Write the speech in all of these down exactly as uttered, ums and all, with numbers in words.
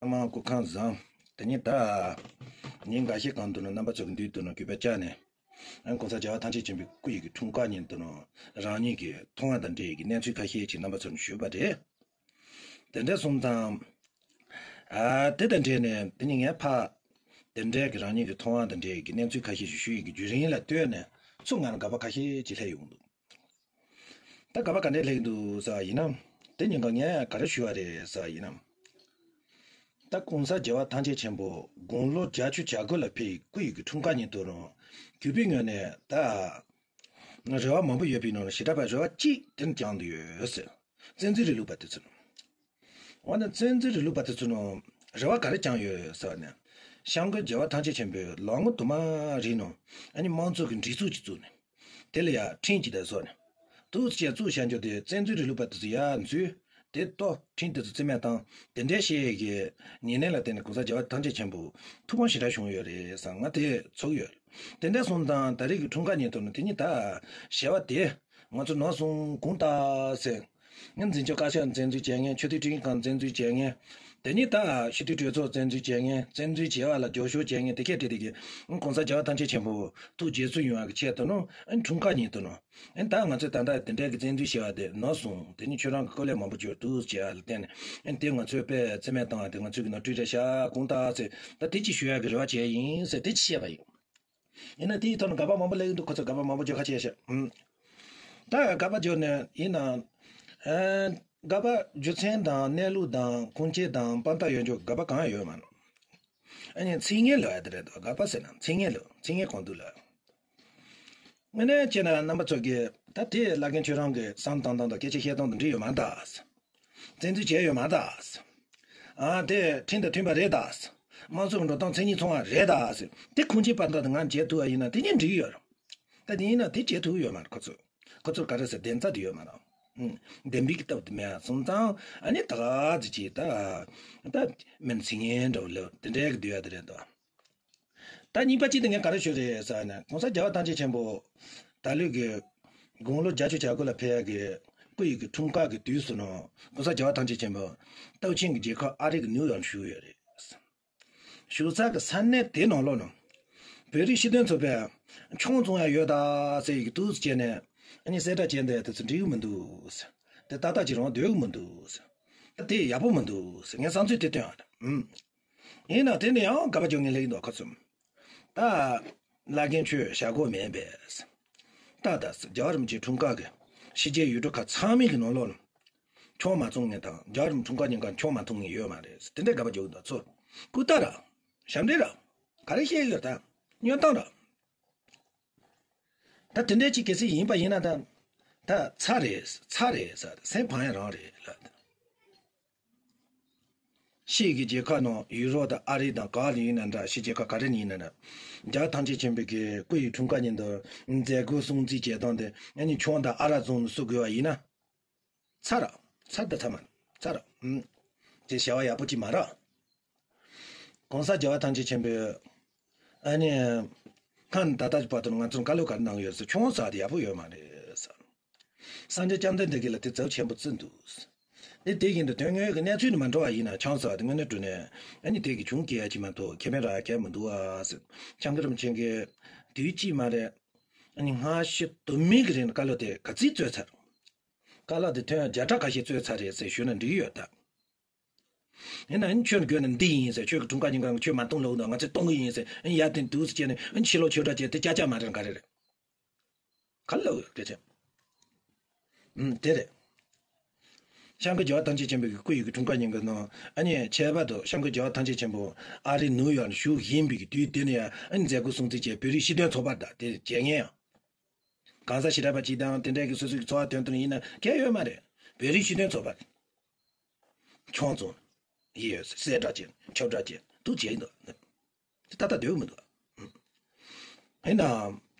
ཚང་མ་སྐུ་ཁམས་བཟང་། དེ་ནས་ད་ཉིན་འགའ་ཤས་གོང་དུ་ནི་རྣམ་པ་ཚོ་གི་མདུན་དུ་ནི་གུས་པ་བཅར་ནས། ཨ་ནི་གོང་ས་རྒྱལ་བ་ཐམས་ཅད་མཁྱེན་པའི་སྐུ་ཡི་གི་འཁྲུངས་སྐར་ཉིན་དུ་ནི་རང་ཉིད་ཀྱི་མཐོང་བ་དང་འབྲེལ་ཡི་གི་གནས་ཚུལ་ཁ་ཤས་ཅིག་རྣམ་པ་ཚོར་ཞུས་པ་རེད། དེ་འདྲ་སོང་ཙང་། ཨ། དེ་དང་འབྲེལ་ནས་དེ་ནི་ངས་ཕར་དེ་འདྲའི་གི་རང་ཉིད་ཀྱི་མཐོང་བ་དང་འབྲེལ་ཡི་གི་གནས་ཚུལ་ཁ་ཤས་ཤིག་ཞུ་ཡི་གི་བརྒྱུད་རིམ་ལ་ལྟོས་ནས་ཚུར་ང་ལ་དགག་པ་ཁ་ཤས་ཅིག་སླེབས་ཡོང་འདུག་ད་དགག་པ་ག་འདྲས་སླེབས་འདུག་ཟེར་བ་ཡིན་ན། དེ་ཉིན་ག་ངས་ག་རེ་ཞུས་པ་རེད་ཟེར་བ་ཡིན་ན། ད་གོང་ས་རྒྱལ་བ་ཐམས་ཅད་མཁྱེན་པ་དགུང་ལོ་བརྒྱད་ཅུ་གྱ་དགུ་ལ་ཕེབས་པའི་སྐུ་ཡི་གི་འཁྲུངས་སྐར་ཉིན་དུ་རང་གུས་པའི་ངོས་ནས་ད་རེ་བ་མང་པོ་ཡོད་པའི་ནང་ནས་ཞེ་དྲག་པའི་རེ་བ་གཅིག་དེ་ནི་བཅངས་ཏེ་ཡོད་ཟེར། བཙན་འཛུལ་རིང་ལུགས་པ་དེ་ཚོ་ནི། འོ་ན་བཙན་འཛུལ་རིང་ལུགས་པ་དེ་ཚོ་ནི་རེ་བ་ག་རེ་བཅངས་ཡོད་ཟེར་བ་ནི། སྐྱབས་མགོན་རྒྱལ་བ་ཐམས་ཅད་མཁྱེན་པའི་ལོ་ངོ་དུ་མ་རིང་ནང་ཨ་ནི་དམངས་གཙོ་གི་སྒྲིག་འཛུགས་ཅིག་བཙུགས་ནས། དེ་ལ་ཡ་ཁྲིམས་ཅིག་དང་བཟོ་ནས། འདུག་སེ་བཙུགས་བཞག་རྒྱུ་དེ་བཙན་འཛུལ་རིང་ལུགས་པ་དེ་ཚོ་ཡར་འཛུལ། དེ་གཏོར། ཁྲིམས་དེ་ཚོ་རྩིས་མེད་བཏང་། དེ་འདྲའི་བཤད་ཀྱི་ཉེས་ལན་ལ་བརྟེན་ནས་གོང་ས་རྒྱལ་བ་ཐམས་ཅད་མཁྱེན་པ་ཐུགས་ཕམ་ཞེ་དྲག་བྱུང་ཡོད་རེད་བསམ་ང་དེ་ཚོར་ཡོད། དེ་འདྲ་སོང་ཙང་ད་རེས་ཀྱི་འཁྲུངས་སྐར་ཉིན་དུ་ནི་དེ་ཉིད་ད་ཞེ་བ་དེ་ང་ཚོ་ནོར་སོང་དགོངས་དག་ཟེར། ངས་འཛིན་སྐྱོང་བཀའ་ཤག་བཙན་འཛུལ་བྱས་མཁན། ཆོས་དད་སྒྲིག་ཁང་བཙན་འཛུལ་བྱས་མཁན། དེ་ནས་ད་སྤྱི་འཐུས་གྲོས་ཚོགས་བཙན་འཛུལ་བྱས་མཁན། བཙན་འཛུལ་བྱས་པ་ལ་རྒྱབ་སྐྱོར་བྱས་མཁན་དེ་གས་དེ་དེ་གས་གོང་ས་རྒྱལ་བ་ཐམས་ཅད་མཁྱེན་པ་ཐུགས་དགྱེས་ཚོར་ཡོང་བ་གི་ཆེད་དུ་ནོ། ཨ་ནི་འཁྲུངས་སྐར་ཉིན་དུ་ནོ། ཨ་ནི་ད་ང་ཚོས་ད་ལྟ་དེ་འདྲའི་གི་བཙན་འཛུལ་བྱས་པ་དེ་ནོར་སོང་། དེ་ནི་ཁྱོད་རང་གི་སྐུ་ལས་མང་པོ་གྱུར་འདུག་ཟེར་བ་ལ་བརྟེན་ནས། ཨ་ནི་དེ་ང་ཚོས་དཔེ་རྩིས་མེད་བཏང་བ་དེ་ང་ཚོས་གི་ནོར་འཁྲུལ་རེད་ཤག་དགོངས་དག་ཟེར། ད་དེ་ཅིག་ཞུ་ཡག་གི་རེ་བ་བྱས་ཡིན་ཟེར་དེ་ཅིག་བཤད་པ་ཡིན། ཡིན་ན་དེའི་ཐོག་ནས་དགག་པ་མང་པོ་སླེབས་ཀྱི་འདུག་ཁོ་ཚོས་དགག་པ་མང་པོ་བརྗོད་ཁ་ཆེ་ཤག་ཨུམ། ད་དགག་པ་བརྗོད་ནས་ཡིན་ན། ཨ། དགག་པ་རྒྱུ་མཚན་དང་གནས་ལུགས་དང་ཁུངས་སྐྱེལ་དང་དཔང་རྟགས་ཡོད་རྒྱུ་དགག་པ་གང་ཡང་ཡོད་མ་རེད། ཨ་ནི་མཚན་སྙན་ལབ་ཡ་དེ་རེད་དོ། དགག་པ་ཟེར་ན་མཚན་སྙན་ལབ། མཚན་སྙན་གང་འདུག་ལབ། དངོས་གནས་བྱས་ན་རྣམ་པ་ཚོ་གིས་ད་དེ་བླ་རྒན་ཁྱོད་རང་གི་བསམ་བཏང་སྟངས་དང་སྐད་ཆ་བཤད་སྟངས་དང་འགྲིག་ཡོད་མ་རེད་ད། བཙན་འཛུལ་བྱས་ཡོད་མ་རེད་ད། ཨ། དེ་ཁྲིམས་དང་མཐུན་པ་རེད་ད། དམངས་གཙོ་གི་འགྲོ་སྟངས་མཚན་ཉིད་མཚུངས་པ་རེད་ད་ཟེར། དེ་ཁུངས་སྐྱེལ་དཔང་རྟགས་དེ་ང་བྱེད་ཐུབ་པ་ཡིན་ན་དེ་ཉིད་འགྲིག་གི་ཡོད་རེད། ད་དེ་ཡིན་ན་དེ་བྱེད་ཐུབ་ཀྱི་ཡོད་མ་རེད་ཁོ་ཚོས། ཁོ་ཚོར་ག་རེ་ཟེར་བདེན་རྩ་དེ་ཡོད་མ་རེད། ཨུམ། བདེན་པའི་གི་སྟབས་དེ་མེད་སོང་ཙང་ཨ་ནི་ད་ག་ཚོད་ཅིག་ད། ད་མིན་མཚན་སྙན་འདྲ་བོ་ལབ་དེ་འདྲའི་གི་བསྡུ་ཡ་དེ་རེད་དོ། ད་གཉིས་པ་གཅིག་དེ་ངས་ག་རེ་ཞུ་རེད་ཟེར་ན། གོང་ས་རྒྱལ་བ་ཐམས་ཅད་མཁྱེན་པ་ད་ལོའི་གི་དགུང་ལོ་བརྒྱད་ཅུ་གྱ་དགུ་ལ་ཕེབས་ཡག་གི་སྐུ་ཡི་གི་འཁྲུངས་སྐར་གི་དུས་སུ་ནོ། གོང་ས་རྒྱལ་བ་ཐམས་ཅད་མཁྱེན་པ་སྟོབས་ཆེན་གྱི་རྒྱལ་ཁབ་ཨ་རི་གི་ནིའུ་ཡོག་ལ་བཞུགས་ཡོད་རེད། བཞུགས་ས་གི་ས་གནས་དེ་ནང་ལོགས་ནོ། བོད་རིགས་སྤྱི་མཐུན་ཚོགས་པས་ཁྱོན་བཙོང་ཡ་ཡོད་ད་ཟེར་ཡི་གི་འདུག་སེ་བྱས་ནས་ཨ་ནི་གསལ་བསྒྲགས་བྱས་འདི་དེ་ཚོ་འགྲིག་གི་མི་འདུག་ཟེར། དེ་ཏག་ཏག་ཅིག་རང་སྡོད་གི་མི་འདུག་ཟེར། ད་དེ་ཡག་པོ་མི་འདུག་ཟེར་ངས་བསམ་ཚུལ་དེ་བཏོན་ཡོད་རེད། ཨུམ། ཡིན་ནའང་དེ་ནས་ཡང་དགག་པ་རྒྱག་མཁན་སླེབས་ཀྱི་འདུག་ཁོ་ཚོས། ད་བླ་རྒན་ཁྱོད་བྱ་སྒོ་མེད་པས། ད་ད་རྒྱལ་བ་རིན་པོ་ཆེའི་འཁྲུངས་སྐར་གྱི་ཕྱི་རྒྱལ་ཡུལ་གྲུ་ཁག་ཚང་མའི་གི་ནང་ལོགས་ལ་ཁྱོན་མ་བཙོང་མཁན་དང་རྒྱལ་བ་རིན་པོ་ཆེའི་འཁྲུངས་སྐར་ཉིན་གང་ཁྱོན་མ་འཐུང་མཁན་ཡོད་མ་རེད། དེ་འདྲའི་དགག་པ་རྒྱག་གི་འདུག་ཚོ། ལྐུགས་རྟགས་ར། ཞབས་འདྲེན་ར། ག་རེ་བཤད་ཀྱི་ཡོད་ད། སྨྱོ་སྟངས་ར། ད་དེ་འདྲའི་ཅིག་གལ་སྲིད་ཡིན་པ་ཡིན་ན་ད། ད་ཚར་རེད་ཚར་རེད་ཟེར་སེམས་ཕམ་ཡ་རང་རེད་ལ། ཕྱི་གི་རྒྱལ་ཁབ་ནང་ཡུ་རོབ་དང་ཨ་རི་དང་ག་ལ་ཡིན་ན་འདྲ། ཕྱི་རྒྱལ་ཁབ་ག་རེ་ཡིན་ན་འདྲ། རྒྱལ་བ་ཐམས་ཅད་མཁྱེན་པའི་གི་སྐུ་ཡི་འཁྲུངས་སྐར་ཉིན་དུ་མཛད་སྒོ་སྲུང་བརྩི་བྱེད་སྟངས་དེ་ཨ་ནི་ཁྱོན་དང་ཨ་རག་བཙོང་ནས་བསུ་དགོས་པ་ཡིན་ན། ཚར་ར། ཚར་ད་ཚར་མ། ཚར་ར། ཨུམ། དེ་བྱ་བ་ཡག་པོ་ཅིག་མ་རེད། གོང་ས་རྒྱལ་བ་ཐམས་ཅད་མཁྱེན་པའི་ཨ་ནི་སྔ་ནས་ད་ལྟ་བར་དུ་ང་ཚོར་བཀའ་སློབ་ག་རེ་གནང་ཡོད་ཟེར། ཁྱོན་ཟེར་བ་དེ་ཡག་པོ་ཡོད་མ་རེད་ཟེར། སངས་རྒྱས་བཅོམ་ལྡན་འདས་ཀྱིས་ལ་དེ་ཚབས་ཆེན་པོ་བརྩི་འདུག་ཟེར། དེ་དེ་བཞིན་དུ་དོན་དངོས་ཀྱི་གནས་ཚུལ་ནི་མ་འགྲོ་བ་ཡིན་ན་ཁྱོན་ཟེར་བ་དེ་དངོས་གནས་དྲང་གནས་ཨ་ནི་དེ་གི་གྱོང་གྱིས་ཡ་གྱིས་མ་གཏོགས་ཁེ་ཕན་རག་ཡ་གང་ཡང་མི་འདུག་ཨ་ཟེར། སྐྱབས་མགོན་རིན་པོ་ཆེ་གིས་དུས་གཅིག་མ་རེད། ཨ་ནི་སྔ་ཕྱི་དུ་མའི་གི་རིང་བཀའ་སློབ་དེ་ག་ཚོད་སྩོལ་ཚར། བཀའ་སློབ་དེ་ཐེངས་བརྒྱ་ཕྲག་ཁ་ཤས་སྩོལ་ཚར་རེད་ཟེར་ཞུས་ན་འགྲིག་གི་ཡོད་ད། ཡིན་ན་ཨ་ནི་ཁྱོད་ནི་དགོས་ན་འདི་ཡིན་ཟེར། ཁྱོད་ཀྱི་འཁྲུངས་སྐར་ཉིན་གང་ཁྱོད་མ་གཏོང་ལོག་ན་ང་ཚོས་གཏོང་གི་ཡིན་ཟེར། ཨ་ནི་ཡ་དེ་འདུག་ཟེར་བྱས་ནས་ཨ་ནི་ཕྱི་ལོགས་ཆོས་གྲྭ་བྱས་དེ་ཅག་ཅག་མ་རེད་ག་རེ་རེད། ག་ལ་ཡོད་སྐད་ཆ། ཨུམ། དེ་རེད། སྐྱབས་མགོན་རྒྱལ་བ་ཐམས་ཅད་མཁྱེན་པའི་སྐུ་ཡི་གི་འཁྲུངས་སྐར་ཉིན་གྱི་ནང་ཨ་ནི་ཁྱད་པར་དུ་སྐྱབས་མགོན་རྒྱལ་བ་ཐམས་ཅད་མཁྱེན་པ་ཨ་རིའི་ནིའུ་ཡོག་ནས་བཞུགས་བཞིན་པའི་གི་དུས་དེ་ནས་ཡང་ཨ་ནི་མཛད་སྒོ་སྲུང་བརྩི་བྱས་བོད་རིགས་སྤྱི་མཐུན་ཚོགས་པ་དང་དེ་བྱེད་མཁན་ཡང་། གང་ཟག་ཞེ་དྲག་པ་གཅིག་དང་དེ་འདྲའི་གི་སོ་སོའི་གི་འཚོ་བ་དོན་དུ་ཡིན་ན་གལ་ཡོད་མ་རེད། བོད་རིགས་སྤྱི་མཐུན་ཚོགས་པ་ཁྱོན་བཙོང་ཡིན་ཡོད་ཟེར། གསལ་བསྒྲགས་བྱས་ཁྱབ་བསྒྲགས་བྱས་འདུག་བྱས་ཡིན་འདུག་དེ་ད་ལྟ་སྡོད་ཀྱི་མི་འདུག་ཡིན་ནའང་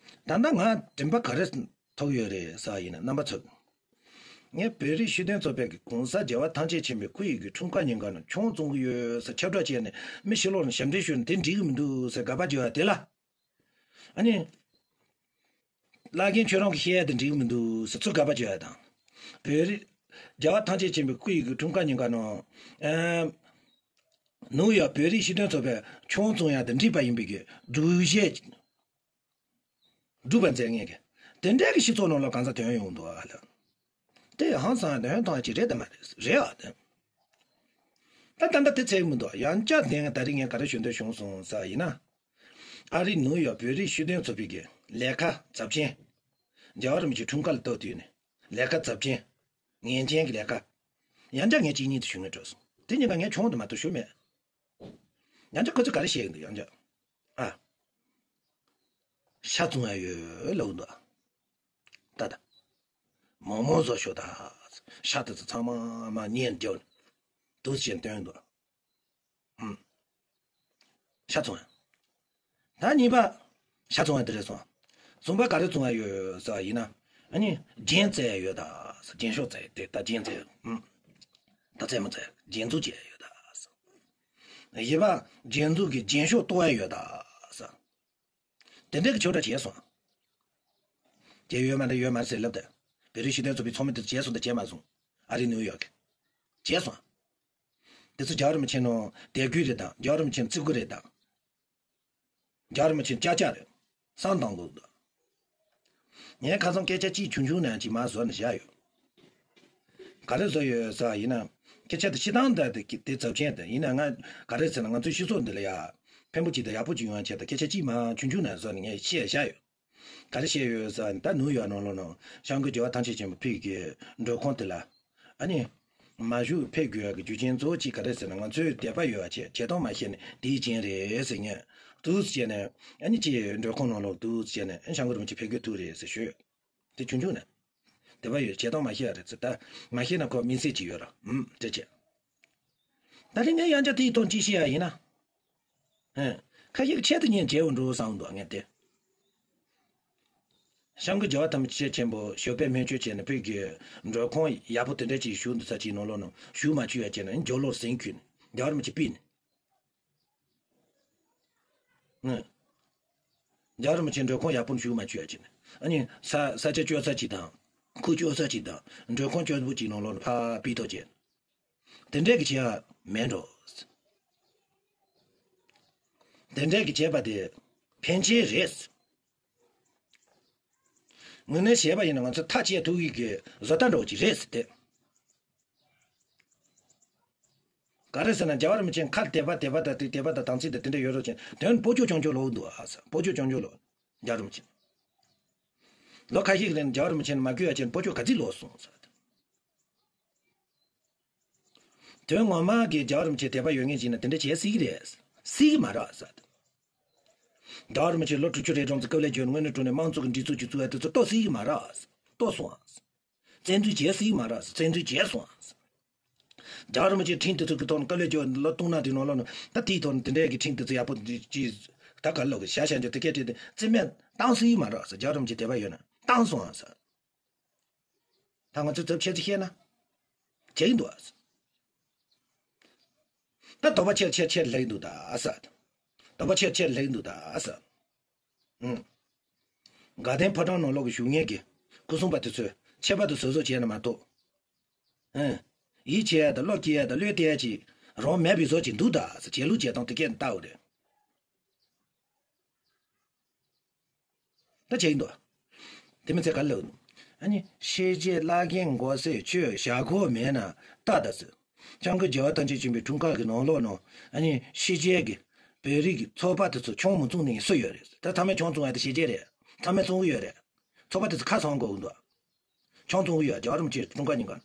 ད་ལྟ་ང་དྲན་པ་ག་རེ་ཐོབ་ཡོད་རེད་ཟེར་བ་ཡིན་ན། རྣམ་པ་ཚོ། ངས་བོད་རིགས་སྤྱི་མཐུན་ཚོགས་པའི་གི་གོང་ས་རྒྱལ་བ་ཐམས་ཅད་མཁྱེན་པའི་སྐུ་ཡི་གི་འཁྲུངས་སྐར་ཉིན་གང་ནས་ཁྱོན་བཙོང་གི་ཡོད་ཟེར་ཁྱབ་བསྒྲགས་བྱས་ནས་མི་ཕྱི་ལོགས་ནས་ཞབས་འདྲེན་ཞུས་ནས་དེ་འགྲིག་གི་མི་འདུག་ཟེར་དགག་པ་བརྗོད་ཡ་དེ་ལ། ཨ་ནི། བླ་རྒན་ཁྱོད་རང་གིས་བཤད་ཡ་དེ་འགྲིག་གི་མི་འདུག་ཟེར་ཚུར་དགག་པ་བརྗོད་ཡ་དང་། བོད་རིགས་རྒྱལ་བ་ཐམས་ཅད་མཁྱེན་པའི་སྐུ་ཡི་གི་འཁྲུངས་སྐར་ཉིན་གང་ནས། ཨ། ནིའུ་ཡོག་བོད་རིགས་སྤྱི་མཐུན་ཚོགས་པའི་ཆུང་བཙུན་ཡང་དེ་འགྲིག་པ་ཡིན་པའི་གི་སྒྲུབ་བྱེད། སྒྲུབ་པ་མཛད་མཁན་གྱི། དེ་འདྲའི་གི་སྤྱི་ཚོགས་ནང་ལ་གང་ཟག་དོན་ཡོང་འདུག་ཨ་ལ། དེ་ཧང་སང་དོན་དང་ཅི་རེད་དམ་མ་རེད། རེད་ཨ་དེ། ད་ད་ལྟ་དེ་ཚད་མི་འདུག་ཡང་བསྐྱར་དེ་ད་རིང་ངས་ག་རེ་ཞུ་འདོད་བྱུང་སོང་ཟེར་ཡིན་ན། ཨ་རི་ནིའུ་ཡོག་བོད་རིགས་སྤྱི་མཐུན་ཚོགས་པའི་གི་ལས་ཀ་ཚབས་ཆེན། རྒྱལ་བ་རིན་པོ་ཆེ་འཁྲུངས་སྐར་ལ་བསྟོད་དུས་ནས་ལས་ཀ་ཚབས་ཆེན། ངན་ཅན་གྱི་ལས་ཀ། ཡང་བསྐྱར་ངས་གཅིག་གཉིས་དུ་ཞུ་ངེས་སྤྲོ་སོང་། དེ་གཉིས་ཀ་ངས་ཆུང་དུ་མ་གཏོགས་ཞུ་མེད། ཡང་བསྐྱར་ཁོ་ཚོས་ག་རེ་བཤད་ཀྱི་འདུག་ཡང་བསྐྱར། ཨ། ཤ་བཙོང་ཡ་ཡོད་ལབ་འདུག་ད་ད། མང་མང་བཟོ་ཤོག་ད། ཤ་དེ་ཚོ་ཚང་མ་མ་གཉེན་རྒྱབ་ནས། འདུག་ཅེས་སྟོན་འདུག་ཨུམ། ཤ་བཙོང་ཡ། ད་གཉིས་པ། ཤ་བཙོང་ཡ་དེ་རེད་སོང་། གསུམ་པ་ག་རེ་བཙོང་ཡ་ཡོད་ཟེར་བ་ཡིན་ན། ཨ་ནི། རྒྱན་རྩེ་ཡ་ཡོད་ད། རྒྱན་ཤོག་རྩེ་ཡ་དེ་ད་རྒྱན་རྩེ་ཡ། ཨུམ། ད་རྩེད་མོ་རྩེ་ཡ་རྒྱན་འཛུགས་བྱེད་ཡ་ཡོད་ད། བཞི་པ། རྒྱན་འཛུགས་ཀྱི་རྒྱན་ཤོག་གཏོར་ཡ་ཡོད་ད། དེ་འདྲའི་གི་ཆོས་གྲྭ་བྱས་སོང་། བྱས་ཡོད་མ་རེད་ཡོད་མ་རེད་ཟེར་ལབ་དེ། བོད་རིགས་སྤྱི་མཐུན་ཚོགས་པའི་ཚོགས་མི་དེ་ཚོ་བྱས་སོང་དང་བྱས་མ་སོང་། ཨ་རི་ནིའུ་ཡོག་གི། བྱས་སོང་། དེ་ཚོ་རྒྱལ་བ་རིན་པོ་ཆེ་ནང་དད་གུས་རེད་དང་རྒྱལ་བ་རིན་པོ་ཆེ་བརྩི་བཀུར་རེད་དང་། རྒྱལ་བ་རིན་པོ་ཆེ་ཅག་ཅག་རེད། བསམ་བཏང་དགོས་འདུག་ངས་ཁ་སང་སྐད་ཆ་གཅིག་ཆུང་ཆུང་ནང་གཅིག་མར་བཟོ་ནས་བཞག་ཡོད། ག་རེ་བཟོ་ཡོད་ཟེར་བ་ཡིན་ན། སྐད་ཆ་དེ་སྤྱིར་བཏང་ད་དེ་དེ་ཚབས་ཆེན་དེ་ཡིན་ན་ང་ག་རེ་ཟེར་ན་ང་ཚོའི་སྤྱི་ཚོགས་འདི་ལ་ཡ། ཕན་པོ་གཅིག་དང་ཡག་པོ་གཅིག་ཡོང་ཡ་ཆེད་དུ་སྐད་ཆ་གཅིག་མར་ཆུང་ཆུང་ནང་བཟོ་ནས་ངས་བཤད་བཞག་ཡོད། ག་རེ་བཤད་ཡོད་ཟེར་བ་ཡིན་ན་ད་ནིའུ་ཡོག་ནང་ལོགས་ནང་༸སྐྱབས་མགོན་རྒྱལ་བ་ཐམས་ཅད་མཁྱེན་པ་ཕེབས་ཀྱི་མགྲོན་ཁང་དེ་ལ། ཨ་ནི། མ་བཞུགས་ཕེབས་དགོས་ཡག་གི་རྒྱུ་རྐྱེན་གཙོ་བོ་གཅིག་ག་རེ་ཟེར་ན་ང་ཚོའི་དད་པ་ཡོད་པ་བྱས་བྱེད་སྟངས་མ་ཤེས་ནས་དེའི་རྐྱེན་རེད་ཟེར་ངས་འདུག་སེ་བྱས་ནས་ཨ་ནི་ཅིག་མགྲོན་ཁང་ནང་ལོགས་འདུག་སེ་བྱས་ནས་ཨ་ནི་༸སྐྱབས་མགོན་རིན་པོ་ཆེ་ཕེབས་དགོས་ཐུག་རེད་ཟེར་ཞུས་ཡོད། དེ་ཆུང་ཆུང་ནས། དད་པ་ཡོད་བྱེད་སྟངས་མ་ཤེས་པ་རེད་ཟེར་ད། མ་ཤེས་ན་ཁོ་དམིགས་བསལ་གྱི་ཡོད་ར་ཨུམ་དེ་བྱས། ད་རིང་ངས་ཡང་བསྐྱར་དེའི་ཐོག་ཅིག་བཤད་ཡ་ཡིན་ན། ཧན། ཁ་ཤས་ཀྱིས་ཆེད་དུ་ཉན་བྱེད་འོང་འགྲོ་བསམ་འདུག་ངས་དེ།༸སྐྱབས་མགོན་རྒྱལ་བ་ཐམས་ཅད་མཁྱེན་པ་ཞབས་པད་སྨན་བཅོས་བྱས་ནས་བོད་ཀྱི་མགྲོན་ཁང་ཡག་པོ་དེ་འདྲ་ཅིག་བཞུགས་འདུག་ས་ཅིག་ནང་ལོགས་ནང་བཞུགས་མ་བཅུག་ཡ་བྱས་ནས་རྒྱབ་ལོགས་ཟིང་ཁུལ་ནས་རྒྱལ་བ་རིན་པོ་ཆེ་ཕུད་ནས། ཧན། རྒྱལ་བ་རིན་པོ་ཆེ་མགྲོན་ཁང་ཡག་པོ་བཞུགས་མ་བཅུག་ཡ་བྱས་ནས་ཨ་ནི་ས་ས་ཆ་སྐྱོ་ས་ཅིག་དང་ཁུལ་སྐྱོ་ས་ཅིག་དང་མགྲོན་ཁང་སྐྱོ་པོ་ཅིག་ནང་ལོགས་ནས་ཕར་ཕུད་ཐུབ་བྱས། དེ་འདྲས་ཀྱི་བྱེད་ཡ་མེད་འགྲོ། དེ་འདྲས་ཀྱི་བྱེད་པ་དེ་ཕན་ཆེན་རེད། དངོས་གནས་བྱས་པ་ཡིན་ན་ང་ཚོ་ཐག་བཅད་ཐུབ་ཡག་གི་བཟོ་ལྟ་འདྲ་བོ་ཅིག་རེད་ཟེར་ཏེ། ག་རེ་ཟེར་ན་རྒྱལ་བ་རིན་པོ་ཆེ་ཁ་དད་པ་དད་པ་དང་དེ་དད་པ་དང་དམ་ཚིག་དང་དེ་འདྲ་ཡོད་རོགས་ཅན་དོན་སྤོ་སྐྱོ་སྐྱོང་སྐྱོ་ལོག་འདུག་ཨ་ས་སྤོ་སྐྱོ་སྐྱོང་སྐྱོ་ལོག་རྒྱལ་བ་རིན་པོ་ཆེ། ལོ་ཁ་ཤས་ཀྱི་རིང་རྒྱལ་བ་རིན་པོ་ཆེ་ནས་མ་བསྐྱོད་ཡ་ཅན་སྤོ་སྐྱོ་ག་ཚིག་ལོག་སོང་ས། དོན་ངོ་མ་གི་རྒྱལ་བ་རིན་པོ་ཆེ་དད་པ་ཡོད་མཁན་ཅིག་ན་དེ་འདྲ་བྱེད་སྲིད་ཀྱི་རེད། སྲིད་ཀྱི་མ་རེད་ཟེར། རྒྱལ་བ་རིན་པོ་ཆེ་ལོ་དྲུག་ཅུ་རེ་གྲངས་ཙམ་སྐབས་ལས་བརྒྱུད་ནས་དངོས་གནས་དྲང་གནས་དམངས་གཙོ་གི་སྒྲིག་འཛུགས་ཅིག་བཙུགས་ཡ་དེ་ཚོ་གཏོར་སྲིད་ཀྱི་མ་རེད། གཏོར་སོང་ཨ། བཙན་འཛུལ་བྱེད་སྲིད་ཀྱི་མ་རེད། བཙན་འཛུལ་བྱས་སོང་ཨ། རྒྱལ་བ་རིན་པོ་ཆེ་ཁྲིམས་དེ་ཚོ་གི་ཐོག་ནས་སྐབས་ལས་བརྒྱུད་ནས་ལོ་སྟོང་ན་དེ་ནང་ལོགས་ནས་ད་དེའི་ཐོག་ནས་དེ་འདྲའི་གི་ཁྲིམས་དེ་ཚོ་ཡག་པོ་ཅིག་ད་ག་ལོག་གི་བྱ་བྱ་འཇོག་དེ་སྐད་བྲིས་ཏེ་རྩིས་མེད་བཏང་སྲིད་ཀྱི་མ་རེད་ཟེར། རྒྱལ་བ་རིན་པོ་ཆེ་དད་པ་ཡོད་ན་བཏང་སོང་ཨ་ཟེར། ད་ང་ཚོས་ཚབས་ཆེ་ཚིག་བཤད་ན། བྱེད་ཀྱི་འདུག་ཨ། ད་དོགས་པ་ཆེར་ཆེར་ཆེར་སླེབས་འདུག་ད་ཨ་ས། དོགས་པ་ཆེར་ཆེར་སླེབས་འདུག་ད་ཨ་ས། ཨུང་། དགའ་ལྡན་ཕོ་བྲང་ནང་ལོགས་ཀྱི་བཞུགས་མཁན་གྱི་སྐུ་སྲུང་པ་དེ་ཚོས་ཆད་པ་དེ་བཟོ་བཟོ་བྱས་ན་མ་གཏོགས། ཨུང་། ཡིད་ཆེས་ཡ་དང་བློ་སྐྱེ་ཡ་དང་བློས་གཏད་ཡ་ཅིག་རང་མེད་པའི་བཟོ་ཅིག་འདུག་ད་ཨ་ས། བྱེད་ལུགས་བྱེད་སྟངས་དེ་སྐད་ནས་ལྟ་བ་རེད། ད་བྱས་ཡིན་འདུག་དེ་མི་ཚད་ག་ལ་ཨ་ནི་ཤེས་བྱའི་བླ་རྒན་མགོ་སེར་ཁྱོད་ཞྭ་ཁོག་མེད་ན་ལྟ་ད་ཟེར། སྐྱབས་མགོན་རྒྱལ་བ་ཐམས་ཅད་མཁྱེན་པའི་འཁྲུངས་སྐར་གྱི་ནང་ལོགས་ནང་ཨ་ནི་ཤེས་བྱའི་གི་བོད་རིགས་ཀྱི་ཚོགས་པ་དེ་ཚོ་ཆང་མི་བཙོང་ནི་སུ་ཡོད་རེད། ད་ཚང་མས་ཆང་བཙོང་ཡ་དེ་ཤེས་བྱ་རེད། ཚང་མས་བཙོང་གི་ཡོད་རེད། ཚོགས་པ་དེ་ཚོ་ཁ་སང་དགོས་ཀྱི་འདུག་ཆང་བཙོང་གི་ཡོད། རྒྱལ་བ་རིན་པོ་ཆེའི་འཁྲུངས་སྐར་ཉིན་ཀར།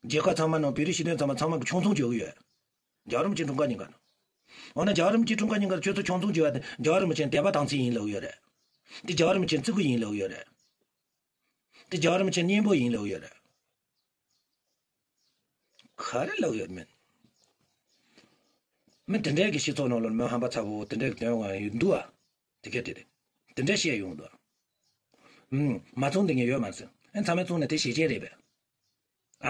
རྒྱལ་ཁབ་ཚང་མ་ནང་བོད་རིགས་སྤྱི་མཐུན་ཚང་མ་ཚང་མ་གི་ཆང་བཙོང་བྱེད་ཀྱི་ཡོད། རྒྱལ་བ་རིན་པོ་ཆེའི་འཁྲུངས་སྐར་ཉིན་ཀར། འོ་ན་རྒྱལ་བ་རིན་པོ་ཆེའི་འཁྲུངས་སྐར་ཉིན་ཀར་ཁྱོད་ཚོ་ཆང་བཙོང་བྱེད་པ་དེ་རྒྱལ་བ་རིན་པོ་ཆེའི་དད་པ་དམ་ཚིག་ཡིན་ལབ་ཡོད་རེད། དེ་རྒྱལ་བ་རིན་པོ་ཆེའི་བརྩི་བཀུར་ཡིན་ལབ་ཡོད་རེད། དེ་རྒྱལ་བ་རིན་པོ་ཆེའི་གཉེན་པོ་ཡིན་ལབ་ཡོད་རེད། ག་རེ་ལབ་ཡོད་མིན། མི་དེ་འདྲའི་གི་སྤྱི་ཚོགས་ནང་ལ་མི་ཧམ་པ་ཚ་བོ་དེ་འདྲའི་གི་དོན་དག་ཡོད་འདུག་ཨ། དེ་ག་དེ་རེད། དེ་འདྲ་བཤད་ཡོང་འདུག་ཨ། ཨུམ། མ་བཙོང་དེ་ངས་ཡོད་མ་ཟེར། ཨེ་ཚང་མས་བཙོང་ན་དེ་ཞེ་ཅན་རེད་པས། ཨ།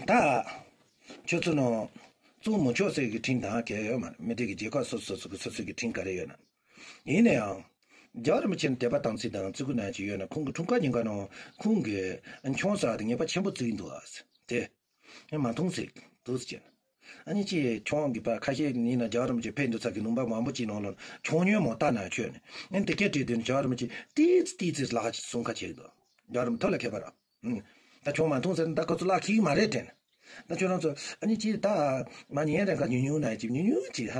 ད། ཁྱོད་ཚོ་ནང་བཙོང་མི་ཆོག་ཟེར་གི་ཁྲིམས་དང་གལ་ཡོད་མ་རེད། མི་དེ་གི་རྒྱལ་ཁབ་སོ་སོ་སོ་གི་སོ་སོ་གི་ཁྲིམས་ག་རེ་ཡོད་ན། ཡིན་ན་ཡང་། རྒྱལ་བ་རིན་པོ་ཆེ་ནི་དད་པ་དམ་ཚིག་དང་བརྩི་བཀུར་གནང་ཡ་ཅིག་ཡོད་ན། ཁོང་གི་འཁྲུངས་སྐར་ཉིན་ཀ་ནང་ཁོང་གི་མཆོང་ཟེར་བ་དེ་ངེས་པ་ཆེན་པོ་བརྩི་གི་འདུག་ཨ། དེ་ངས་མ་མཐོང་ཟེར་འདུག་ཟེར་བྱས། ཨ་ནི་ཅིག་མཆོང་གི་པ་ཁ་ཤས་ཡིན་ན་རྒྱལ་བ་རིན་པོ་ཆེ་ཕེབས་འདུག་ས་གི་ལུང་པ་མང་པོ་ཅིག་ནང་ལ་མཆོང་ཉོན་མོ་ལྟ་ན་ཁྱོད་ནི་ཨ་ནི་དེ་སྐད་བྲིས་དུས་ནི་རྒྱལ་བ་རིན་པོ་ཆེ་ཏིས་ཏིས་ལག་ཅིག་གསུང་ཁ་བྱེད་ཀྱི་འདུག་རྒྱལ་བ་རིན་པོ་ཐོག་ལ་ཁད་པ་ར། ཨུམ། ད་མཆོང་མ་མཐོང་ཟེར་ན་ད་ཁོ་ཚོ་ལག་ཁེལ་གི་མ་རེད་དྲན། ད་ཁྱོད་རང་ཚོ་ཨ་ནི་ཅིག་ད་མ་ཉན་རེ་འགའ་ཉུང་ཉུང་ན་ཅིག་ཉུང་ཉུང་ཅིག་ཧ་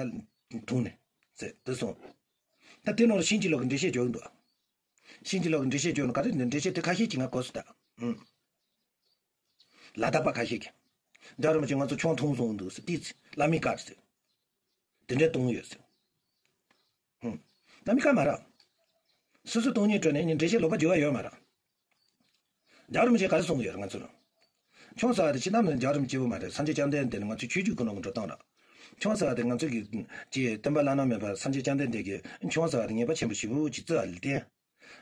མཐོང་ནས་ཟེར་དུ་སོང་། ད་དེ་ནང་ལ་ཤིན་ཅི་ལོག་གི་འགྲེལ་བཤད་བརྗོད་ཀྱི་འདུག་ཤིན་ཅི་ལོག་གི་འགྲེལ་བཤད་བརྗོད་ན་ག་རེ་འདི་འགྲེལ་བཤད་དེ་ཁ་ཤས་ཅིག་ང་གོ་སོང་ད། ཨུམ། ལ་དྭགས་པ་ཁ་ཤས་ཀྱིས། རྒྱལ་བ་རིན་པོ་ཆེ་ང་ཚོ་མཆོང་མཐོང་སོང་འདུག་ཟེར་ཏིས་བླ་མའི་བཀའ་ཟེར། དེ་འདྲའི་གཏོང་ཡོད་ཟེར། ཧུམ། བླ་མའི་བཀའ་མ་རེད། སོ་སོ་གཏོང་ཉན་སྤྲོད་ནས་ནི་འགྲེལ་བཤད་ལོག་པ་བརྗོད་ཡ་ཡོད་མ་རེད། རྒྱལ་བ་རིན་པོ་ཆེ་ག་རེ་གསུངས་ཡོད་རེད་ང་ཚོ་ལ། མཆོང་ཟེར་བ་དེ་ཕྱི་ནང་ནས་རྒྱལ་བ་རིན་པོ་ཆེ་བོ་མ་རེད། སངས་རྒྱས་བཅོམ་ལྡན་འདས་ནི་ང་ཚོའི་ཆོས་བརྒྱུད་ཀུན་སློང་གི་འགྲོ་སྟངས་རེད། མཆོང་ཟེར་བ་དེ་ང་ཚོ་གི་ཅི་སྟོན་པ་བླ་ན་མེད་པ་སངས་རྒྱས་བཅོམ་ལྡན་འདས་ཀྱིས་མཆོང་ཟེར་བ་དེ་ངེས་པ་ཆེན་པོ་ཞེ་པོ་ཅིག་བརྩི་བ་ལ་བརྟེན།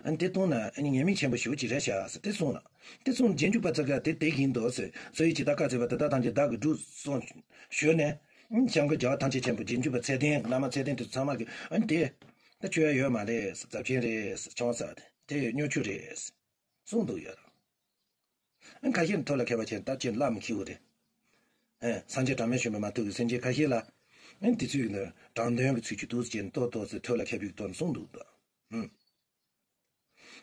ཨ་ནི་དེ་གཏོང་ན་ཨ་ནི་ཉེས་དམིགས་ཆེན་པོ་ཞེ་པོ་ཅིག་རེད་ཤག་ཟེར་དེ་གསུངས་ལ། དེ་གསུངས་རྗེས་འཇུག་པ་ཚོ་ག་དེ་དེ་ཡིན་འདུག་ཟེར། སོ་ཡི་ཇི་ལྟར་བཀའ་སྩལ་པ་དེ་ལྟར་ཐམས་ཅད་བདག་གིས་བསྒྲུབས་གསུངས་ཞུས་ནས། ཨ་ནི་སྐྱབས་མགོན་རྒྱལ་བ་ཐམས་ཅད་མཁྱེན་པ་རྗེས་འཇུག་པ་ཚད་ལྡན་བླ་མ་ཚད་ལྡན་དེ་ཚོ་ཚང་མ་གིས་ཨ་ནི་དེ་ད་ཆོས་ཡོད་མ་རེད་ཟེར། རྫབ་ཆེན་རེད་ཟེར། མཆོང་ཟེར་བ་དེ་དེ་སྨྱོ་ཆུ་རེད་ཟེར་གསུངས་འདུག་ཡོད་ར། ཨ་ནི་ཁ་ཤས་ནི་ཐོག་ལ་ཁད་པ་ཆེ་ད་ཅི་བླ་མ་ཁྱི་བོ་རེད། ཨེ་སངས་རྒྱས་གྲངས་མེད་བྱོན་པ་མ་ཐུག་གི་སེམས་ཅན་ཁ་ཤས་ལ། ཨེ་དེ་ཚོས་ནི་དྲང་དོན་གྱི་ཚུལ་གྱིས་འདུག་ཅེས་ཏོག་ཏོག་ཙེ་ཐོག་ལ་ཁད་པའི་དོན་གསུངས་འདུག་ད། ཨུམ།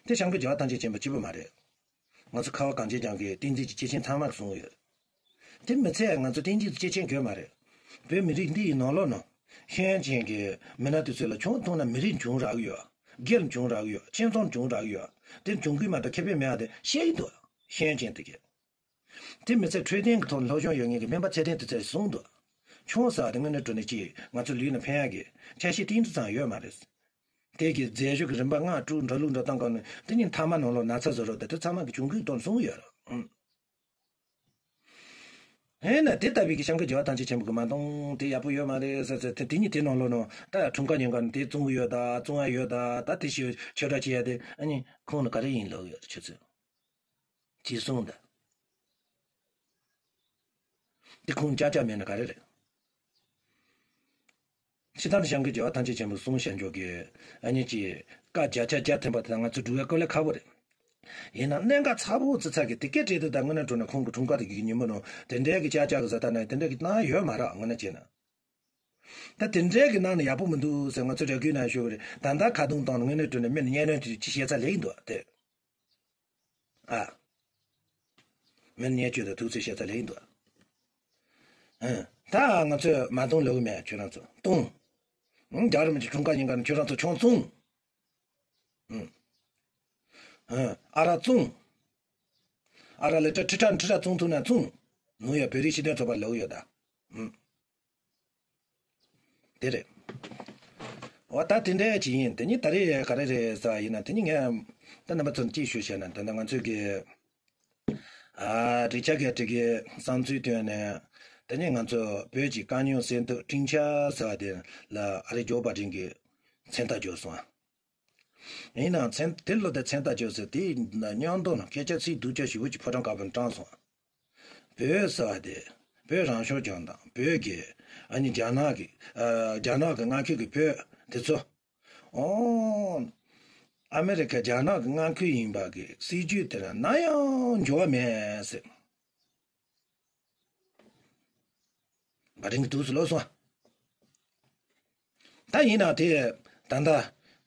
དེ་སྐྱབས་མགོན་རྒྱལ་བ་ཐམས་ཅད་མཁྱེན་པ་གཅིག་པུ་མ་རེད། ང་ཚོ་ཁ་བ་གངས་ཅན་ལྗོངས་ཀྱི་བསྟན་འཛིན་གྱི་སྐྱེས་ཆེན་ཚང་མར་གསུངས་ཡོད། དེ་མི་ཚད་ང་ཚོ་བསྟན་འཛིན་གྱི་སྐྱེས་ཆེན་དགོས་མ་རེད། བོད་མི་རིགས་འདི་ཡི་ནང་ལོགས་ནང་ཤེས་ཡོན་ཅན་གྱི་མི་སྣ་དེ་ཚོ་ལ་ཆུང་མཐོང་ན་མི་རིགས་འབྱུང་རག་གི་ཡོད། སྒེར་འབྱུང་རག་གི་ཡོད། སྤྱི་ཚོགས་འབྱུང་རག་གི་ཡོད། དེ་འབྱུང་ཁུལ་མ་གཏོགས་ཁེ་ཕན་མེད་པ་དེ་ཤེས་ཀྱི་འདུག་ཤེས་ཡོན་ཅན་དེ་གས། དེ་མི་ཚད་འཕྲོད་བསྟེན་གྱི་ཐོག་ནས་སློབ་སྦྱོང་ཡོད་མཁན་གྱི་སྨན་པ་ཚད་ལྡན་དེ་ཚོས་གསུངས་འདུག་ཆུང་ཟེར་བ་དེ་དངོས་གནས་དྲང་གནས་ཀྱིས་ང་ཚོ་ལུས་ལ་ཕན་ཡག་གི་ཆ་ཤས་ཏིལ་འབྲུ་ཙམ་ཡོད་མ་རེད། དེ་གི་རྫས་སྦྱོར་གྱི་རིམ་པ་སྔགས་དྲུག་འགྲོ་ལུགས་འགྲོ་སྟངས་སྐོར་ནས་དེ་ཉིད་ཐ་མ་ནང་ལོགས་ན་ཚ་བཟོ་རོགས་དང་དེ་ཚང་མ་གི་འབྱུང་ཁུངས་དོན་གསུངས་ཡོད་རེད། ཨང་། ཧེ་ན་དེ་ལྟ་བུའི་གི་སྐྱབས་མགོན་རྒྱལ་བ་ཐམས་ཅད་མཁྱེན་པ་གི་མ་གཏོང་དེ་ཡག་པོ་ཡོད་མ་རེད་ཟེར་ཟེར་དེ་དེ་ཉིད་དེ་ནང་ལོགས་ནང་ད་འཁྲུངས་སྐར་ཉིན་ཀ་ནས་དེ་བཙོང་གི་ཡོད་ད་བཙོང་ཡ་ཡོད་ད་ད་དེ་ཞིག་ཆོས་གྲྭ་བྱེད་ཡ་དེ་ཨ་ནི་ཁོང་ལ་ག་རེ་ཡིན་ལབ་ཡོད་རེད་ཁྱོད་ཚོས། ཅེས་གསུངས་ད། དེ་ཁུངས་ཅག་ཅག་མེད་ན་ག་རེ་རེད། ཕྱི་དར་སྐྱབས་མགོན་རྒྱལ་བ་ཐམས་ཅད་མཁྱེན་པའི་གསུང་བཤད་འཇོག་གི་ཨ་ནི་ཅིག་བཀའ་བརྒྱ་ཆ་བརྒྱ་ཐེམ་པ་དེ་ང་ཚོ་སྒྲུབ་པའི་སྐོར་ལས་ཁག་པོ་རེད། ཡིན་ན་གནད་འགག་ཚ་པོ་ཙི་ཚ་གི་དེ་སྐད་བྲིས་དུས་ད་དངོས་གནས་དྲང་གནས་ཁོང་གི་འཁྲུངས་སྐར་དེ་གི་ཉིན་མོ་ནང་དེ་འདྲའི་གི་ཅག་ཅག་གི་བཟའ་ཟླ་ན་དེ་འདྲའི་གི་གནང་ཡོད་མ་རེད་དངོས་གནས་བྱས་ན། ད་དེ་འདྲའི་གི་གནང་ན་ཡག་པོ་མི་འདུག་ཟེར་ང་ཚོ་རེ་སྐུལ་གནང་ཞུ་གི་རེད། ད་ལྟ་ཁ་རྡུང་བཏང་ན་དངོས་གནས་དྲང་གནས་མི་ནི་གཉའ་གནོན་དེ་ཅི་བཤད་ཚ་ལེགས་འདུག་དེ། ཨ། མི་ནི་གཉའ་གནོན་དང་ཐུག་ཚོད་བཤད་ཚ་ལེགས་འདུག་ཨ། ད་ང་ཚོས་མ་གཏོང་ལབ་གི་མེད་ཁྱོད་རང་ཚོ་གཏོང་། ཨང་། རྒྱལ་བ་རིན་པོ་ཆེ་འཁྲུངས་སྐར་ཉིན་ཀ་ནས་ཁྱོད་རང་ཚོ་མཆོང་བཙོང་། ཨང་། ཨ་རག་བཙོང་། ཨ་རག་ལི་ཊར་ཁྲི་ཕྲག་ཁྲི་ཕྲག་བཙོང་ཐུབ་ན་བཙོང་། ནུ་ཡ་བོད་རིགས་སྤྱི་མཐུན་ཚོགས་པ་ལབ་ཡོད་ད། ཨང་། དེ་རེད། འོ་ད་དེ་འདྲ་ཅིག་ཡིན། དེ་ནི་ད་རེས་ག་རེ་རེད་ཟེར་བ་ཡིན་ན་དེ་ནི་ངས་ད་རྣམ་པ་ཚོར་ཅིག་ཞུ་བྱས་ན་ད་ལྟ་ང་ཚོས་ཀྱི་ཨ་རིག་ཆ་གི་དེ་གི་བསམ་ཚུལ་བཏོན་ནས་དེ་ནི་ང་ཚོ་བོད་ཀྱི་དཀའ་རྙོག་སེལ་ཐབས་བཀྲིན་ཆེ་ཟེར་བ་དེ་ལ་ཨ་རི་ཇོ་བྷ་ཌེན་གྱི་མཚན་རྟགས་བརྗོད་སོང་ཨ། ཡིན་ནའང་མཚན་དེ་ལོ་དེ་མཚན་རྟགས་བརྗོད་ཟེར་དེའི་མཉམ་དུ་ལ་སྐད་ཆ་ཚིག་སྡུག་ཅག་ཞེ་པོ་ཅིག་ཕོ་བྲང་དཀར་པོ་ནས་བཀྲམ་སོང་ཨ། བོད་ཟེར་བ་དེ་བོད་རང་སྐྱོང་ལྗོངས་དང་བོད་ཀྱི་ཨ་ནི་རྒྱ་ནག་གི་ཨ་རྒྱ་ནག་གི་མངའ་ཁུལ་གྱི་བོད་དེ་ཚོ། ཨོ། ཨ་མེ་རི་ཁ་རྒྱ་ནག་གི་མངའ་ཁུལ་ཡིན་པ་གི་སྲིད་ཇུས་དེ་ལ་ནམ་ཡང་འགྱུར་བ་མེད་ཟེར། བྷ་ཌེན་གྱི་དུས་སུ་ལོག་སོང་། ད་ཡིན་ན་དེ་ད་ལྟ་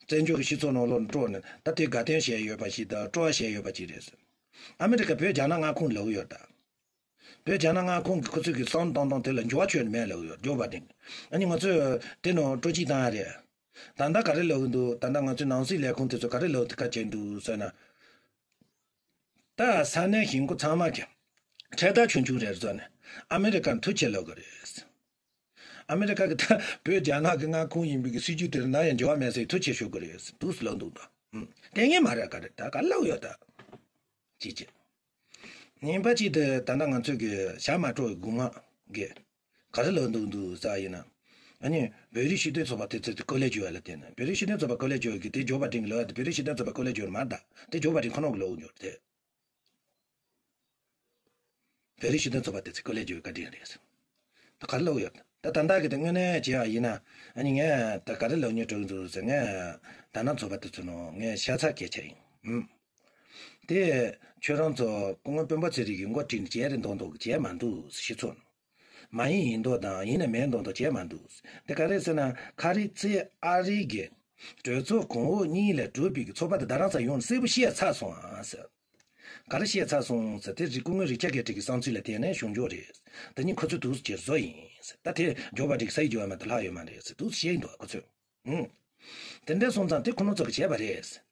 བཙན་བྱོལ་གྱི་སྤྱི་ཚོགས་ནང་ལོགས་སྤྲོ་ནས་ད་དེ་དགའ་སྟོན་བྱས་ཡོད་པ་ཞིག་དང་སྤྲོ་བ་བྱས་ཡོད་པ་ཅིག་རེད་ཟེར། ཨ་མེ་རི་ཁ་བོད་རྒྱ་ནག་མངའ་ཁོངས་ལབ་ཡོད་ད། བོད་རྒྱ་ནག་མངའ་ཁོངས་ཀྱི་ཁོ་ཚོས་ཀྱི་བསམ་བཏང་སྟངས་དེ་ལ་འགྱུར་བ་ཁྱོན་ནས་མེད་ལབ་ཡོད་ཇོ་བྷ་ཌེན། ཨ་ནི་ང་ཚོས་དེ་ནང་སྤྲོ་སྐྱིད་བཏང་ཡ་རེད། ད་ལྟ་ག་རེ་ལབ་ཀྱི་འདུག་ད་ལྟ་ང་ཚོའི་ནང་སྲིད་ལས་ཁུངས་དེ་ཚོ་ག་རེ་ལབ་ཐུབ་ཁ་བྱས་འདུག་ཟེར་ན། ད་ས་གནས་གཞིས་འཁོར་ཚང་མ་གི་འཕྲེད་དར་ཆུང་ཆུང་རེ་བཟོས་ནས་ཨ་མེ་རི་ཀར་ཐུག་ཆེ་ལབ་གི་རེད། ཨ་མེ་རི་ཀ་གི་ད་བོད་རྒྱ་ནག་གི་མངའ་ཁོངས་ཡིན་པའི་གི་སྲིད་ཇུས་དེར་ནམ་ཡང་འགྱུར་བ་མེད་ཟེར་ཐུག་ཆེ་ཞུ་གི་རེད་འདུག་སེ་ལབ་འདུག་ད་ལྟ་ངན་མ་རེད་ག་རེད་ད་ག་ལབ་ཡོད་ད། ཅི་ཅི། ཉིན་པ་གཅིག་དེ་ད་ལྟ་ང་ཚོས་གི་ཞག་མ་དྲོ་བའི་སྒོ་ང་གི་ག་རེ་ལབ་འདུག་འདུག་ཟེར་ཡིན་ན། ཨ་ནི་བོད་རིགས་སྤྱི་མཐུན་ཚོགས་པ་དེ་ཚོས་དེ་བཀོད་ལེགས་བྱོས་ཡ་ལ་བརྟེན་ནས་བོད་རིགས་སྤྱི་མཐུན་ཚོགས་པ་བཀོད་ལེགས་བྱོས་ཀྱི་དེ་ཇོ་བྷ་ཌེན་གྱི་ལབ་ཡ་དེ་བོད་རིགས་སྤྱི་མཐུན་ཚོགས་པ་བཀོད་ལེགས་བྱོས་མ་ད་དེ་ཇོ་བྷ་ཌེན་ཁོ་ནོ་གི་ལབ་འོ་ཉོར་དེ། བོད་རིགས་སྤྱི་མཐུན་ཚོགས་པ་དེ་ཚོས་བཀོད་ལེགས་བྱོས་བཀའ་དྲིན་རེད། ད་ག་རེ་ལབ་ཡོད། ད་ད་ལྟ་གི་དེ་དངོས་གནས་བྱས་པ་ཡིན་ན། ཨ་ནི་ངས་ད་ག་རེ་ལབ་སྙིང་འདོད་ཀྱི་འདུག་ཟེར། ངས་ད་ནང་ཚོགས་པ་དེ་ཚོ་ནང་ངས་ཤ་ཚ་སྐད་ཆ་ཡིན། ཨུམ། དེ་ཁྱོད་རང་ཚོ་སྐུ་ངོ་སྤེན་པ་ཚེ་རིང་གི་མགོ་དཀྲིས་ནས་བྱས་རེད་མདོག་མདོག་བྱས་མ་འདུག་སྤྱི་ཚོགས་ནང་། མ་ཡིན་ཡིན་མདོག་དང་ཡིན་ན་མིན་མདོག་མདོག་བྱས་མ་འདུག་དེ་ག་རེ་ཟེར་ན། ཁ་རི་ཚེ་ཨ་རི་གི་གྲོས་ཚོགས་གོང་འོག་གཉིས་ལས་གྲུབ་པའི་ཚོགས་པ་དེ་རྡ་རམ་ས་ཡོང་ནས་གསལ་པོ་བཤད་ཚར་སོང་ཨ་ཟེར། ག་རེ་བཤད་ཚར་སོང་ཟེར། དེ་རིགས་སྐུ་ངོ་རི་ཅར་གྷེ་ཏི་གི་བསམ་ཚུལ་ལ་བརྟེན་ནས་བྱུང་ཆོག་རེད། དེ་ནི་ཁོ་ཚོས་འདུག་སེ་བཟོ་ཡིན་ཟེར། ད་དེ་ཇོ་བྷའི་ཌེན་གྱིས་ཡོད་མ་གཏོགས་ལྷག་ཡོད་མ་རེད་ཟེར་འདུག་སེ་བཤད་ཡིན་འདུག་ཁོ་ཚོས། ཨུང་། དེ་འདྲ་སོང་ཙང་དེ་ཁོ་རང་ཚོ་གིས་བྱས་པ་རེད་ཟེར།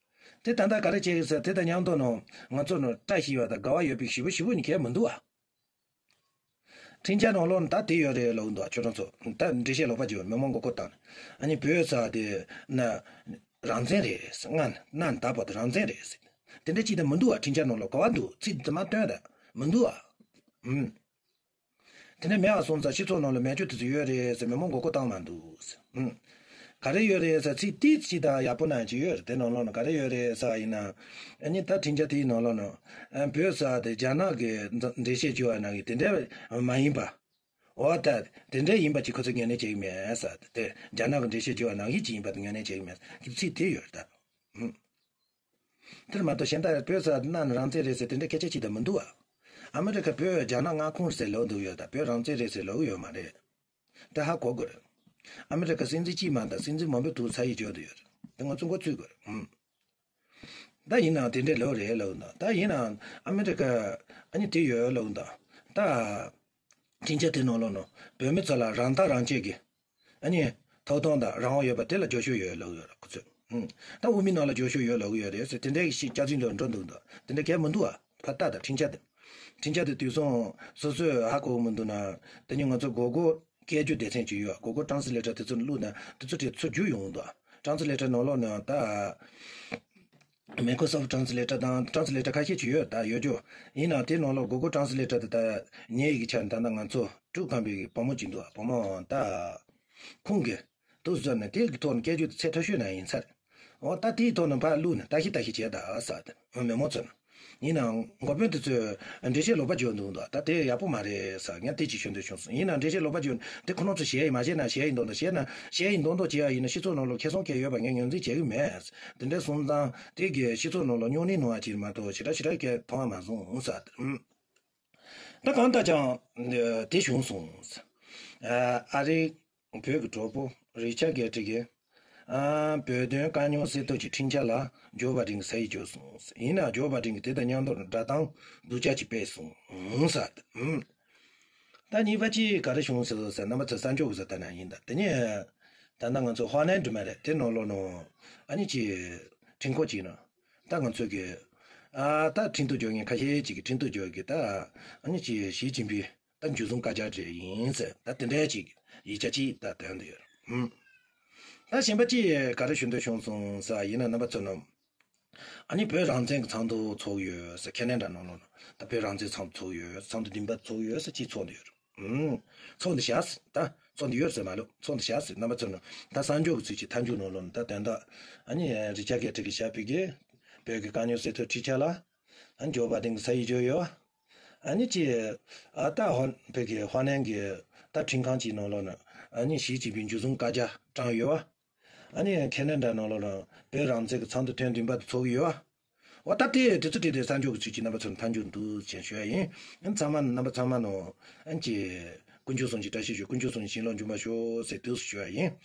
དེ་ད་ལྟ་ག་རེ་བྱས་ཡོད་ཟེར། དེ་དང་མཉམ་དུ་ནང་ང་ཚོ་ནང་བཀྲ་ཤིས་པ་དང་དགའ་བ་ཡོད་པའི་ཞེ་པོ་ཞེ་པོ་ནི་གང་ཡང་མི་འདུག་ཨ། འཕྲིན་བཅར་ནང་ལོགས་ནས་ད་དེ་ཡོད་རེད་ལབ་འདུག་ཁྱོད་རང་ཚོ་ད་འགྲེལ་བཤད་ལོག་པ་བྱས། མི་མང་མགོ་སྐོར་བཏང་ནས། ཨ་ནི་བོད་ཟེར་བ་དེ་ན་རང་བཙན་རེད་ཟེར། ང་ན་ད་བར་དུ་རང་བཙན་རེད་ཟེར། དེ་འདྲ་ཅིག་ད་མི་འདུག་ཨ། འཕྲིན་བཅར་ནང་ལོགས་ག་པར་འདུག་ཚིག་དེ་མ་བཏོན་ད་མི་འདུག་ཨ། ཨུམ། དེ་འདྲ་མེད་པ་སོང་ཙང་སྤྱི་ཚོགས་ནང་ལ་མེད་རྒྱུ་དེ་ཚོ་ཡོད་རེད་ཟེར། མི་མང་མགོ་སྐོར་བཏང་མ་འདུག་ཟེར། ཨུམ། ག་རེ་ཡོད་རེད་ཟེར། ཚིག་ཏིས་ཅིག་ད་ཡག་པོ་ནང་ཅིག་ཡོད་རེད། དེ་ནང་ལོགས་ནས་ག་རེ་ཡོད་རེད་ཟེར་བ་ཡིན་ན། ཨ་ནི་ད་འཕྲིན་བཅར་དེའི་ནང་ལོགས་ནས། ཨ། བོད་ཟེར་བ་དེ་རྒྱ་ནག་གི་འགྲེལ་བཤད་བྱས་པ་ནང་བཞིན་དེ་འདྲ་མ་ཡིན་པ། འོ་ད་དེ་འདྲ་ཡིན་པ་ཅིག་ཁོ་ཚོས་ངོས་ལེན་བྱེད་ཀྱི་མེད་ཟེར། དེ་རྒྱ་ནག་གི་འགྲེལ་བཤད་བྱས་པ་ནང་བཞིན་ཅིག་ཡིན་པ་དེ་ངོས་ལེན་བྱེད་ཀྱི་མེད་ཟེར། ཚིག་དེ་ཡོད་རེད་ད། ཨུམ། དེར་མ་གཏོགས་གཞན་དག་བོད་ཟེར་བ་དེ་ནང་ནས་རང་བཙན་རེད་ཟེར་དེ་འདྲ་སྐད་ཆ་ཅིག་ད་མི་འདུག་ཨ། ཨ་མི་རི་ཀ་བོད་རྒྱ་ནག་མངའ་ཁོངས་ཟེར་ལབ་འདུག་ཡོད་ད། བོད་རང་བཙན་རེད་ཟེར་ལབ་ཡོད་མ་རེད། དེ་ཧ་གོ་དགོས་རེད། ཨ་མི་རི་ཀ་སྲིད་འཛིན་གཅིག་མ་གཏོགས་སྲིད་འཛིན་མང་པོ་འདུག་ཚར་ཡི་བརྗོད་དུ་ཡོད་རེད། དེ་ང་ཚོ་མགོ་ཚོད་དགོས་རེད། ཨུམ། ད་ཡིན་ནའང་དེ་འདྲའི་ལོ་རེད་ལབ་ན། ད་ཡིན་ནའང་ཨ་མི་རི་ཀ་ཨ་ནི་དེ་ཡོད་ལབ་ན། ད་འཕྲིན་བཅར་དེ་ནང་ལོགས་ནས་བོད་མི་ཚོ་ལ་རང་ཐག་རང་བཅད་ཀྱི་ཨ་ནི་ཐོབ་ཐང་དང་རང་དབང་ཡོད་པ་དེ་ལ་རྒྱབ་སྐྱོར་ཡོད་ལབ་ཡོད་རེད་ཁོ་ཚོས། ཨུམ། ད་དབུ་མའི་ནང་ལ་རྒྱབ་སྐྱོར་ཡོད་ལབ་ཡོད་རེད་ཟེར་དེ་འདྲའི་ཞིག་སྐྱག་རྫུན་ལ་འགྲོ་འདུག་ད་དེ་འདྲ་གང་ཡང་མི་འདུག་ཨ། ཕར་ལྟ་ད་འཕྲིན་བཅར་དེ། འཕྲིན་བཅར་དེ་དུས་སང་སོ་སོས་ཧ་གོ་མི་འདུག་ན། དེ་ནི་ང་ཚོ་གོ་གོ་སྐད་སྒྱུར་སྡེ་ཚན་ཅིག་ཡོད། གོ་གོ་ཊེན་སི་ལེ་ཊར་དེ་ཚོ་བླུགས་ན་དེ་ཚོ་དེ་ཚུར་བསྒྱུར་ཡོང་འདུག་ཊེན་སི་ལེ་ཊར་ནང་ལོགས་ནས་ད་མའི་ཀོ་རོ་སོབ་ཊེན་སི་ལེ་ཊར་དང་ཊེན་སི་ལེ་ཊར་ཁ་ཤས་ཅིག་ཡོད་ད་ཡོད་རྒྱུ། ཡིན་ནའང་དེ་ནང་ལོགས་གོ་གོ་ཊེན་སི་ལེ་ཊར་དེ་ད་ཉན་ཡི་གི་ཆ་ནས་ད་ལྟ་ང་ཚོ་ཀྲུའུ་ཁང་པའི་བུ་མོ་ཅིག་འདུག་བུ་མོ་ད་ཁོང་གིས་དུ་བཟོས་ནས་དེ་གི་ཐོག་ནས་སྐད་སྒྱུར་དེ་ཚད་མཐོ་ཤོས་ནང་ཡིན་ཚར། འོ་ད་དེའི་ཐོག་ནས་ཕར་བླུགས་ནས་ལྟ་ཤི་ལྟ་ཤི་བྱས་ད་ཟེར་ཏེ་མི་མང་ཚོ་ནས། ཡིན་ནའང་འགོ་དཔོན་དེ་ཚོས་འགྲེལ་བཤད་ལོག་པ་བརྗོད་འདུག་འདུག་ད་དེ་ཡག་པོ་མ་རེད་ཟེར་ངས་དེ་ཅིག་ཞུ་འདོད་བྱུང་སོང་། ཡིན་ནའང་འགྲེལ་བཤད་ལོག་པ་བརྗོད་དེ་ཁོ་རང་ཚོ་ཞེད་ཡི་མ་ཞེད་ན་ཞེད་ཡི་མདོག་མདོག་བྱས་ན་ཞེད་ཡི་མདོག་མདོག་བྱས་ཡ་ཡིན་ན་སྤྱི་ཚོགས་ནང་ལ་ཁེ་བཟང་གང་ཡོད་པ་ངས་ངོས་འཛིན་བྱེད་ཀྱི་མེད། དེ་འདྲ་སོང་ཙང་དེ་གི་སྤྱི་ཚོགས་ནང་ལ་སྨྱུང་གནས་གནང་བ་ཅིག་མ་གཏོགས་ཞེ་དྲག་ཞེ་དྲག་གི་མཐོང་བ་མ་སོང་ཟེར། ད་གང་ལྟར་ཀྱང་དེ་བྱུང་སོང་། ཨ་རི་བོད་ཀྱི་གྲོགས་པོ་རི་ཅར་གྷེ་ཏི་གིས་ཨ་བོད་དོན་དཀའ་རྙོག་སེལ་ཐབས་ཀྱི་འཕྲིན་བཅར་ལ་ཇོ་བྷའི་ཌེན་གྱིས་ས་ཡིག་བརྒྱབ་སོང་། ཡིན་ནའང་ཇོ་བྷའི་ཌེན་གྱིས་དེ་དང་མཉམ་དུ་སྒྲ་གདངས་སྡུག་ཅག་ཅིག་སྤེལ་སོང་ཟེར། ད་གཉིས་པ་གཅིག་ག་རེ་བྱུང་ཟེར་ཟེར་རྣམ་པ་ཚོས་གསར་འགྱུར་གྱི་ཟེར་ལྟ་ན་ཡིན་ད། དེ་ནས་ད་ལྟ་ང་ཚོ་ཧྭ་ནན་འདྲ་མ་རེད། དེ་ནང་ལོགས་ནང་ཨ་ནི་ཅིག་འཕྲིན་ཁང་ཅིག་ནང་ད་ང་ཚོ་གི་ཨ་ད་འཕྲིན་ཐུང་འབྱོར་མཁན་ཁ་ཤས་ཅིག་གི་འཕྲིན་ཐུང་འབྱོར་གི་ད་ཨ་ནི་ཅིག་ཞི་ཅིན་ཕིང་ད་འཇུ་བཟུང་བཀའ་རྒྱ་རེད་ཡིན་ཟེར་ད་དེ་འདྲའི་ཅིག་ཡིག་ཆ་ཅིག་ད་དོན་དུ་ཡོད་རེད། ད་གཞན་པ་ཅིག་ག་རེ་ཞུ་འདོད་བྱུང་སོང་ཟེར་ཡིན་ན་རྣམ་པ་ཚོ་ནང་ཨ་ནི་བོད་རང་བཙན་གྱི་ཚོགས་འདུ་ཚོགས་ཡོད་ཟེར། ཁེ་ན་ཌ་ནང་ལོགས་ན་ད་བོད་རང་བཙན་ཚོགས་འདུ་ཚོགས་ཡོད། ཚོགས་འདུ་བདུན་པ་ཚོགས་ཡོད་ཟེར་ཅིག་ཚོགས་འདུ་ཡོད་རེད། ཚོགས་འདུ་བཞག་ཟེར། ད་ཚོགས་འདུ་ཡོད་ཟེར་མ་ལབ། ཚོགས་འདུ་བཞག་ཟེར། རྣམ་པ་ཚོ་ནང་ད་གསར་འགྱུར་གྱི་ཚུལ་གྱིས་མཐའ་མཇུག་ནང་ལོགས་ན་ད་དོན་དག་ཨ་ནི་རི་ཅར་གྷེ་ཏི་གིས་བཞག་པའི་གི་བོད་ཀྱི་དཀའ་རྙོག་སེལ་ཐབས་འཕྲིན་བཅར་ལ་ཨ་ནི་ཇོ་བྷའི་ཌེན་གྱིས་ས་ཡིག་བརྒྱབ་ཡོད། ཨ་ནི་ཅི་ཨ་ད་ཧོ་བོད་ཀྱི་ཧྭ་ནན་གྱི་ད་འཕྲིན་ཁང་ཅིག་ནང་ལོགས་ན་ཨ་ནི་ཞི་ཅིན་ཕིང་འཇུ་བཟུང་བཀའ་རྒྱ་དྲངས་ཡོད་པ། ཨ་ནི་ཁེ་ན་ཌ་ནང་ལོགས་ལ་བོད་རང་བཙན་གྱི་ཚོགས་འདུ་ཐེངས་བདུན་པ་དེ་ཚོགས་ཀྱི་ཡོད་པ། འོ་ད་ལྟའི་དུས་ཚོད་དེ་དེ་གསར་འགྱུར་གྱི་ཚུལ་གྱིས་རྣམ་པ་ཚོར་མཐའ་མཇུག་འདུག་ཅེས་ཞུ་ཡ་ཡིན། ཨ་ཚང་མ་རྣམ་པ་ཚང་མ་ནོ་ཨ་ཅེ་དཀོན་མཆོག་གསུམ་གྱི་བཀྲ་ཤིས་ཞུ། དཀོན་མཆོག་གསུམ་གྱི་བྱིན་རླབས་འབྱུང་བར་ཤོག་ཟེར་དུས་སུ་ཞུ་ཡ་ཡིན།